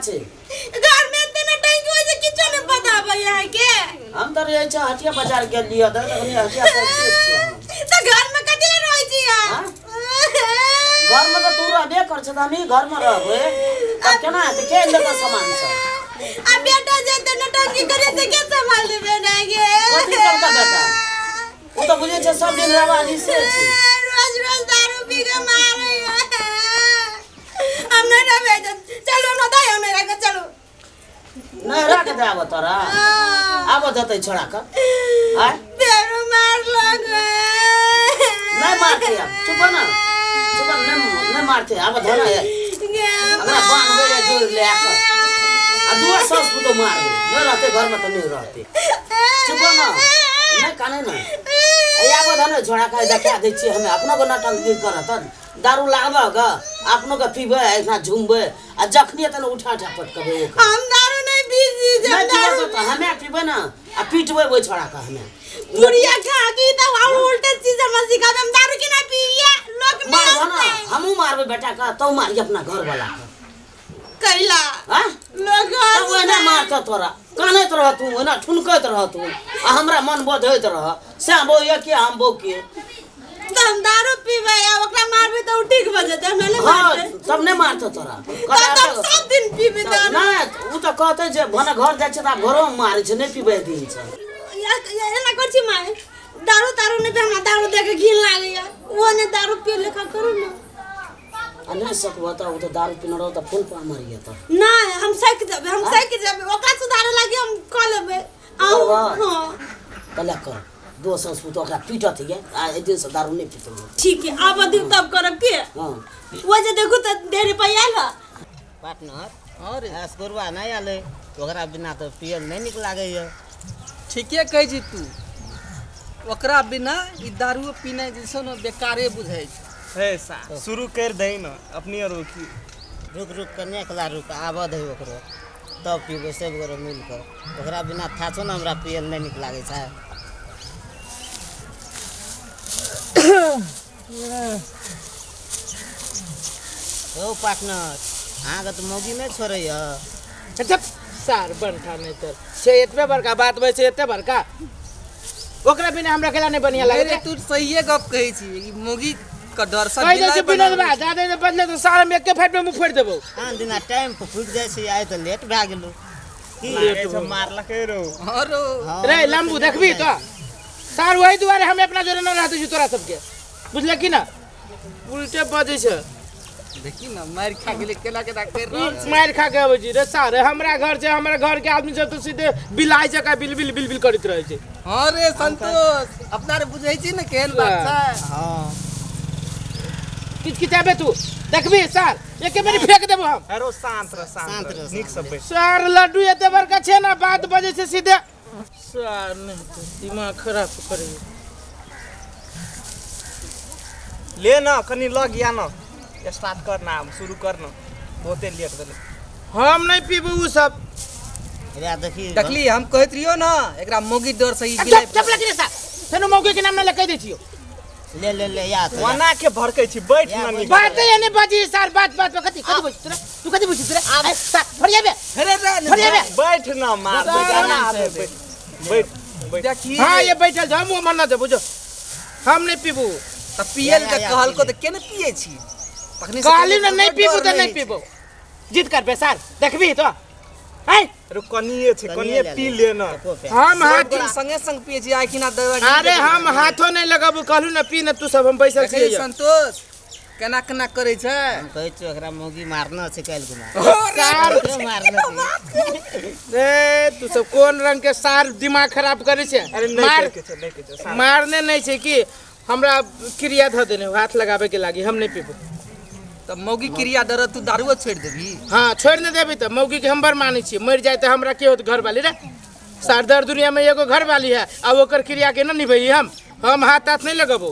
छै? घर में एते नौटंकी होइ छै, किछो नहि पता आबै अहाँके। हम तऽ रहै छै हटिया बाजार गेल लिअ तऽ तखनी हटिया पर के छियै हम। तऽ घर में कथी लए रहै छी अहाँ? आँय? घर में तऽ तू रहबे कर छै तऽ हमही घर में रहबै तब केना हेतै? के लेतै सामान सब? आ बेटा जे एते नौटंकी करे से के संभाल देबै अहाँके? कथी करता बेटा? ओ तऽ बुझै छै सब दिन रवाली से छै। रोज रोज दारू पी के मारै हम नहीं रहबै। चलू हमरा दाइ, हम नहीं राखब, चलू। नहीं राख दे आब तोरा आब देतै छोड़ा के आय। फेरो मारलक। नहीं मारते आब, चुप ना चुप, नहीं नहीं मारते आब। धना है हमरा बान्हबै या जोड़ ले के आ दुआ सास पुतो मारबै। नहीं रहते घर में तो नहीं रहते। चुप ना, नहीं काने ना। आब धन छोड़ा के देखा दै छियै हमे अपनो के नौटंकी करत। दारू लाबऽ ग अपनो के पीबै, एहिना झुमबै आ जखनी एतै ने उठा उठा पटकबै ओकरा। हम दारू नहीं पी छी। नहीं हम पीबै दारू तऽ हमे पीबै ने आ पीटबै ओहि छोड़ा के हमे। बुढ़िया खा की तऽ और उल्टे चीज हमरा सिखाबे। हम दारू केना पीए लोक नहीं मारबो ना। हंसतै। हमहूँ मारबै बेटा के, तू मारी अपना घर वाला के। कैला? आँ? लोक तब ओहिना मारतौ तोरा, कानैत रह तू, ओहिना ठुनकैत रह तू आ हमरा मन बधैत रह। सएह बौ ये के हम बौ के तऽ हम दारू पीबै आ ओकरा मारबै तऽ ओ ठीक भऽ जेतै? हमरा नहि हाँ मारतै। तब नहि मारतौ तोरा। तब तऽ हम सब दिन पीबै दारू। नहि, ओ तऽ कहतै जे भने घर जाइ छै तऽ आब घरोमे मारै छै, नहि पीबै दिनसँ। एना करै छी माय, दारू तारू नहि पी, हमरा दारू देख के घिन लागैया। ओ नहि दारू पी लेखा करू ने। आ नहि सकबो तऽ ओ तऽ दारू पीने रहो तऽ फोन पर मारिए तऽ। नहि, हम सकि जेबै, हम सकि जेबै। ओकरा सुधारे लागी हम कऽ लेबै। अहूँ करबै? हाँ। तऽ लए कर दोसर पुत ओकरा पीटत ये आ एहि दिनसँ दारू नहि पीतै। ठीक है, आब दिन तब करब के। हाँ। वो जे देखू तऽ ढेर रुपैआ आयल हँ। पार्टनर और असगुरवा नहि आयल ओकरा बिना तऽ पियल नहि नीक लागैए। ठीके कहै छी तू, ओकरा बिना ई दारुओ पीनाइ जे छै ने बेकारे बुझाइ छै। हे सा शुरू कर दही न अपने रोकी। रुक रुक, कन्या कला रुक, आबऽ दही ओकरो तब पीबै सब गोरे मिल कऽ। ओकरा बिना थाचो ने हमरा पियल नहि नीक लागै छै। यौ पार्टनर, अहाँके तऽ मौगी नहि छोड़ैए। चुप सार बनठा, नहि तऽ से एतबे बड़का बात होइ छै, एते बड़का ओकरा बिना हमरा केला नहि बढ़िया लागै रे छै। तू सहिए गप कहै छी, ई मौगी के डर से कहि दै बिलाइ छै विनोद बनाबै बा जादे जे बदले तऽ सार हम एके फाइट में मुँह फोड़ि देबौ। आन दिना टाइम पर फुटि जाइ छै, आइ तऽ लेट भए गेलौ की? लागै छै मारलकै रो। हँ रौ। हँ, रे लम्बू, देखबी तऽ सार वही दुआरे हम अपना जोरे न रहते छी तोरा सबके, बुझले की ना? उल्टे बजै छै। देखी ने, मारि खा गेलै, केना केना करि रहल छै। मारि खा के अबै छी रे सारे। हमरा घर छै, हमरा घर के आदमी सब तऽ सीधे बिलाइ जकाँ बिल बिल बिल बिल करैत रहै छै। हँ रे संतोष, अपना रे बुझै छी ने केहन बात छै। हँ। किचकिचाबे तू, देखबी सार एके बेरी फेंक देबो हम। अरे शांत रह, शांत शांत रह, रह, नीक से शांत बैठ। सार लड्डू एते बड़का छै ने, बात बजै छै सीधे। सार नहि तऽ दिमाग खराब करै। ले न कनी लग या न, स्टार्ट कर ना, शुरू कर न, बहुते लेट भेलै। हम नहि पीबू उ सब। रे देखी। देखली, हम कहैत रहियो ने एकरा मौगी डर से ई बिलाइ। चुप चुप लगी रे सार, फेनो मौके के नाम न ले, कहि दै छियो। ले ले ले या तो। ओना के भड़कै छी, बैठ न नीक। बात एने बाजी सार, बात बात पर कथी कथी बुझ तोरा? तू कथी बुझ तोरा? आय सार फरियाबे। अरे रे फरियाबे। बैठ न, मार आराम से बैठ बैठ बैठ। देखी। हाँ, ये बैठल जा, हम मना जा बुझो, हम नहीं पीबू। तऽ पियल या, के या, कहलको पी तऽ के ने पियै छी तखनी से? कहली ना नहीं डर पीबू तऽ नहीं होइ छै। पीबू। जिद करबे सार, देखबी तो आय। अरे कनिए छै, कनिए पी ले न। एको पे। हम सब हाथ दिन संगे संग पियै छी, आइ खिना दवा। अरे हम हाथो नहीं लगाबू, कहलू ना पी ना तू सब, हम बैसल देखी छियै। संतोष केना केना करै छै। हम कहै छियौ एकरा मौगी मारना छै काल्हि खुना। सार मारना छै। रे तू सब कोन रंग के सार दिमाग खराब करे छै? अरे नहीं मार कहै छै, नहीं कहै छै शांत। मारने नहीं छै कि हमरा क्रिया धऽ देने हो हाथ लगाबे के लागी, हम नहीं पीबू। तऽ मौगी क्रिया डर तू दारुओ छोड़ि देबही? हाँ, छोड़ि नहि देबी तऽ मौगी के हम बड़ मानै छियै। मरि जाए तऽ हमरा के होत घरवाली रे सार? दर दुनिया में एगो घरवाली है आ ओकर क्रिया के न निभैही हम। हम हाथ ताथ नहीं लगबो,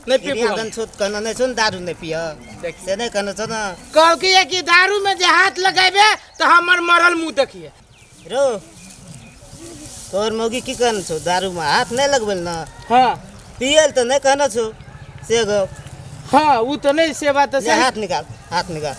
नहीं पीबू। क्रिया हम दन छौ कहने नहि छौ ने दारू नहि पिय से नहि कहने छौ ने? कहलकै ये कि दारू में जे हाथ लगेबे तऽ हमर मरल मुंह देखिए। रो तोहर मौगी की कहने छौ? दारूमे हाथ नहि लगबै ने? हाँ। पियल तऽ नहि कहने छौ से गप? हाँ, उ तऽ नहीं, से बात तऽ ले सही। हाथ निकाल, हाथ निकाल।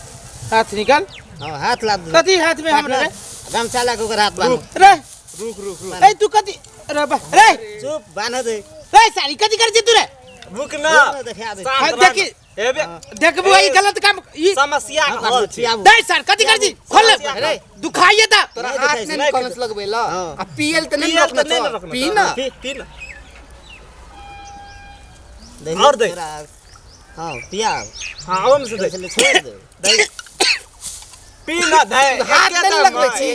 हाथ निकाल। हाँ हाथ ला दे। कथी हाथ में हमरा रे? गमछा ला के ओकर हाथ बांध। रे रुक रुक रुक। ए तू कथी रे बा रे चुप बांध दे। रे सारी कथी कर छी तू रे? रुक ना। रुक ना, देखा दे। शांत हाँ, रह देखी। ना। हेबे देखबो ई गलत काम ई समस्या के हल छै। पियाबू। दे सर कथी कर छी खोल ले। समस्या रे दुखाइए त तोरा नहीं हाथ देखै नहि नहि कनस लगबै ल हाँ। आ पियल तऽ नहि पियल रखना तऽ नहि ने छौ। रखना पी छौ। ना। पी पी ना। दही और दे। तोरा- हाँ पियाब। हाँ ओम से दे। पहिले छोड़ दे। दे पी ना दे। हाथ एके नहि दाम, लगबै हाँ, छी।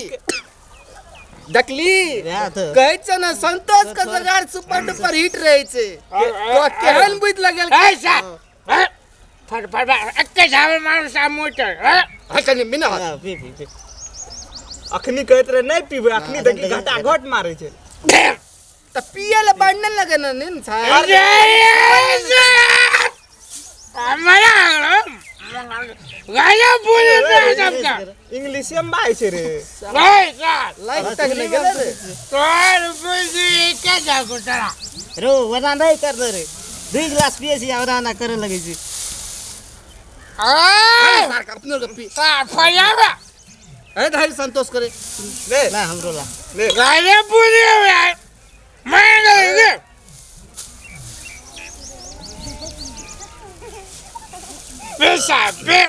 देखली वएह तऽ। कहै छौ ने संतोष के जोगाड़ सुपर डुपर हिट रहै छै। तो केहन बुझि लगल। ए सर ए, फट फट एके झावे मारू सा मोटर। हाँ, कनि बिना हाथ। हाँ, पी पी पी। अखनी कहैत रहे नहि पीबै, अखनी देखी घटा घट मारै छै। तऽ पियै लए बाढ़ नहि लगे ने ने छै। हमारा गाना बोले सबका। इंग्लिशे में बाजै छै रे। ए सर लाइफ तक नहि गेलै रे। तोर बुझी के जागो तोरा। रो ओना नहि कर दे रे। 2 गिलास पिए छी आ ओना ओना करे लगै छी। ए सार के अपनो के पी। सर फरियाबा। ए धरि संतोष करे। ले ना हमरो ला। ले। गाना बोले यार मैं नहीं पैसा पे।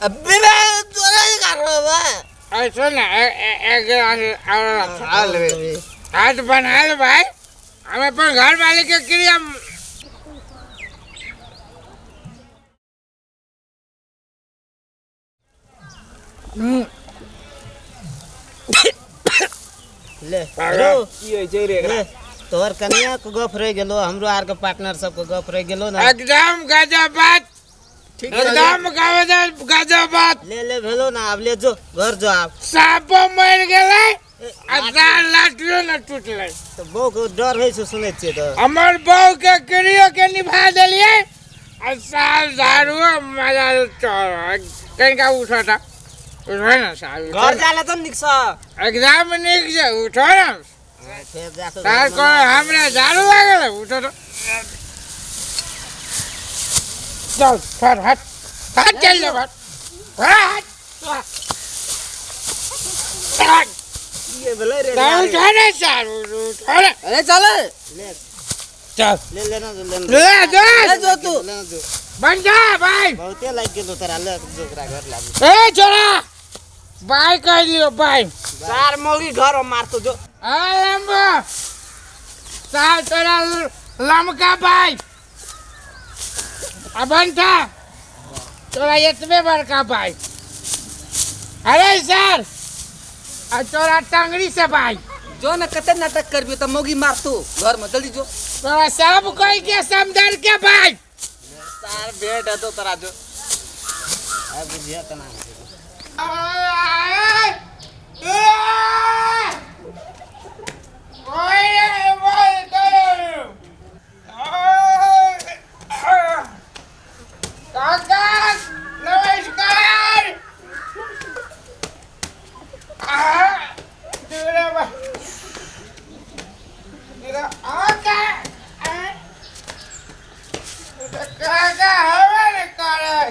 अबे बे तोरा कर रो बा। ऐसा ना एक गिलास और रखो। आ लेबै। हाथ बना ले भाई, हम अपन घर वाले के क्रिया। ले रो की होइ छै रे एकरा? ले तोहर कनिया के गप रहि गेलो, हमरो आर के पार्टनर सब के गप रहि गेलो ना। एकदम गजब बात, ठीक एकदम गजब गजब बात। ले ले भेलो ना, आब ले जो घर जो आब। सापो मर गेलै आ दाल लाठियो न टूटलै। तऽ बहू के डर होइ छै सुनै छियै तऽ। हमर बहू के क्रियो के निभा देलियै आ साल दारुओ मजा चढ़ कनिका उठो त उठो न साल उठो घर न। जाला त नीक सँ। एकदम नीक छै उठो न। फेर जाके साल घरमे को हमरा दारू लागल है, उठो त चल सर हट हट चल जा हट हट हट। की भेलै रे? उठो न सर उठो न। अरे चल ले चल ले लेना जो लेना ले जा ले जो तू। लेना जो। बन जा भाई। बहुते लागि गेलो तोरा, ले जो ओकरा घर लाबू। ए छोरा बाय कह लियो बाय। सार मौगी घर में मारतो जो। आ लंबा साल तोरा लमका बाय। अब था तोरा एतबे बड़का बाय। अरे सर आ तोरा टंगड़ी से बाय। जो ना कते नाटक करबी तऽ मौगी मारतो घर में, जल्दी जो। तोरा सब कोई के समझल के बाय। सार भेट हेतौ तोरा जो। आ बुझिया केना होइ छै। नमस्कार।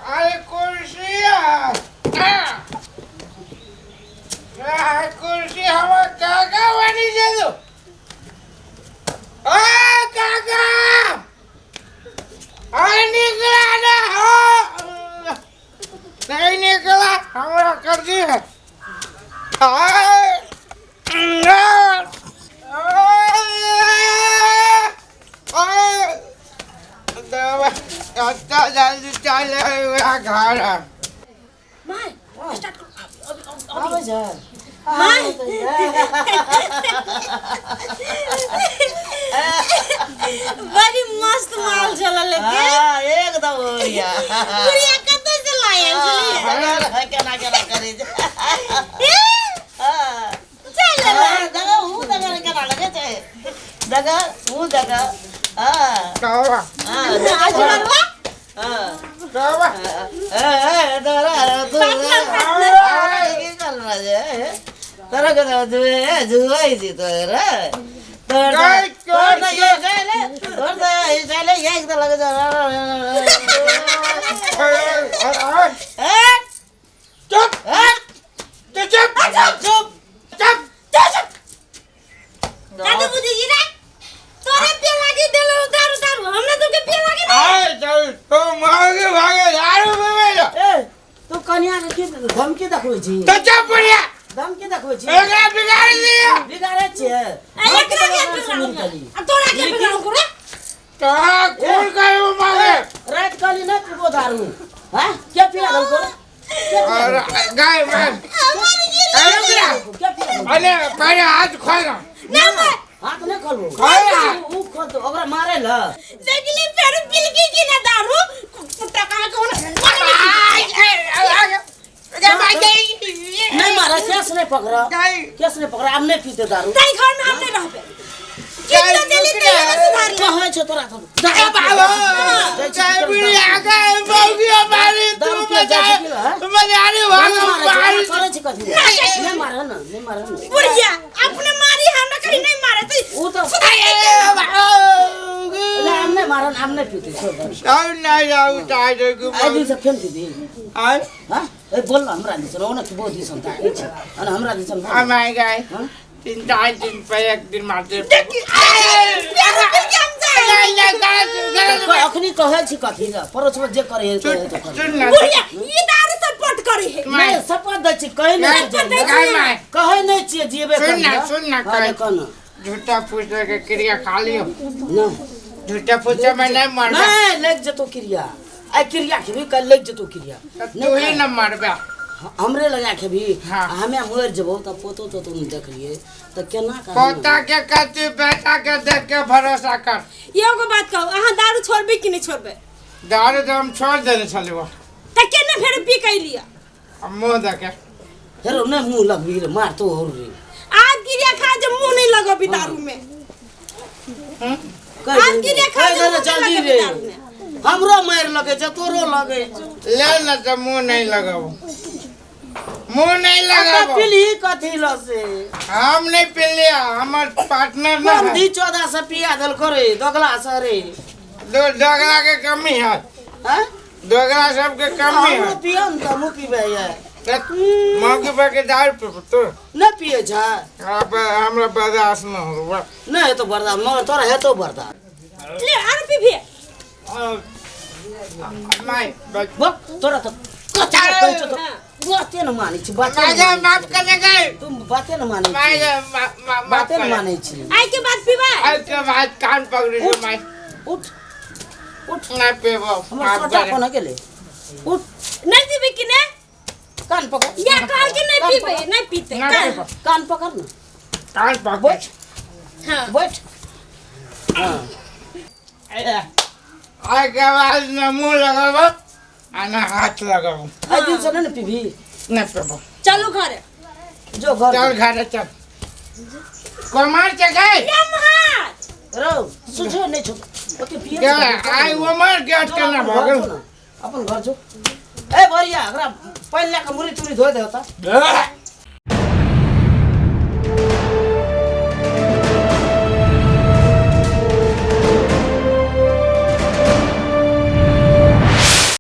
अरे कुर्सी कुर्सी हमर काका बनी छै। ओ काका अरे निकला ना हो नहीं निकला हमरा कर दी है। जल्दी चले घर। My start करो। आबै छै। My बड़ी मस्त माल चलल के। हाँ, एकदम बढ़िया। गुड़िया कतऽ से लायल छलियै? केना केना करै छै। हाँ। चल हाँ, जगह ऊ जगह केना लगै छै। जगह ऊ जगह। हाँ। हाँ, आज बनवा। हाँ। ए, ए, तोरा तू की कर रहल छै? तोरा के जुए जुआइ छी तोरा। तोर तोर त ये गएले, तोर त ये गएले, एक त लगे छै। एना के धमकी देखबै छी तो चुप बुढ़िया धमकी देखबै छी एकरा बिगाड़ लिया बिगाड़ै छियै एकरा के बिगाड़ू आ तोरा के बिगाड़ू रे कहाँ कौन कहे मांगे रात कहली नहीं पीबो दारू हैं के पिया देलको और गाय मार अरे बुढ़िया के पिया देलको? अरे पहले हाथ खोल ना ना मैं हाथ नहीं खोलबो खोल ना। ऊ खोल तो ओकरा मारे ल देखली फेर पिलकी की ना दारू कुत्ता कहाँ कौन नहीं मारा केस नहीं पकड़ा केस नहीं पकड़ा अब नहीं पीते दारू ताई घर में हम नहीं रहबे कितना देली तैयो ना सुधार ले कहै छौ तोरा तो करै छी कथी नहीं मारे ना नहीं मारे ना बुढ़िया अपने मारी हमरा कहीं नहीं मारे तो ऊ तो ले हम नहीं मारन हम नहीं पीते छोड़ दे आइ दिन से फेन पीती हां ए बोल न हमरा दिसन ओना कि बहुत दिसन त अनि हमरा दिसन बोल। हाँ? 3-4 दिन पे एक दिन मारते देखी फेर पिलकी हम जाए अखनी कहै छी कथी ल परोछमा जे करे है तो करे बुढ़िया ई दारू सपोर्ट करे है नहीं शपथ दै छी कहै नहीं शपथ दै छी। कहै नहीं छियै जीवे सुन ना, सुन ना, हाँ, कहे। कह न झूठा फूसा के क्रिया खा लियो नहीं झूठा फूसा में नहीं मरबा नहीं लग जतो क्रिया आ क्रिया खेबी कल लग जतो क्रिया तू ही न मरबा हमरे लगा खेबी हाँ। हमे मर जबो त पोतो तो तुम देखलिए त केना का पोता के कथी बेटा के देख के भरोसा कर एगो बात कहू अहाँ दारू छोड़बे कि नहीं छोड़बे दारू तो हम छोड़ देने छलियो त केना फेर पी कैलिया अब मुँह देखे हेरो नहीं मुंह लगबी रे मार तो और रे आज गिरिया खा जे मुंह नहीं लगबी दारू में कह आज गिरिया खा कह जे दे मुंह जल्दी नहीं रे लगबी दारू में हमरो मार लगे छ तोरो लगे ले न तो मुँह नहीं लगाओ मुँह नहीं लगाओ पीली कथी लसे हम नहीं पी लिया हमार पार्टनर ना है। दी चौदह से पिया दल करे दोगला से रे दो दोगला के कमी है हैं दोगला सबके कमी हमरो है पियम त हमहूँ पीबै ये मौके पर के दारू पीबो तो नहीं पिए छ अब हमरा बर्दाश्त न हो नहीं हेतो बर्दाश्त मगर तोरा हेतो बर्दाश्त ले आर पीबी माय बक तोरा त कच्चा कहै छौ त बाते न मानै छी बाते न माय मानै माफ कर दे गए छी। तुम बाते न मानै माय छी बाते न मानै छी आई के बाद पीबा आज के बाद कान पकड़ी उठ। माय उठ उठ नहीं पीबो हमर सोटा कोना गेलै उठ नहीं पीबे कि ने कान पकड़ या कहल कि नहीं पीबे नहीं पीते ना काल। पीबो। कान पकड़ न कान पकड़ बैठ हां बैठ हाँ आज के बाद न मुंह लगाबो आ न हाथ लगाबो आइ दिन से नहीं न पीबी नहीं पीबो चलू घरे जो घर चल घर चल कमर से गए यमहार रौ सुझो नहीं छौ ओते पिए आई उमर गेट के ना भगल अपन घर जो ए भरिया एकरा पानि लए के मुरी तुरी धो दे त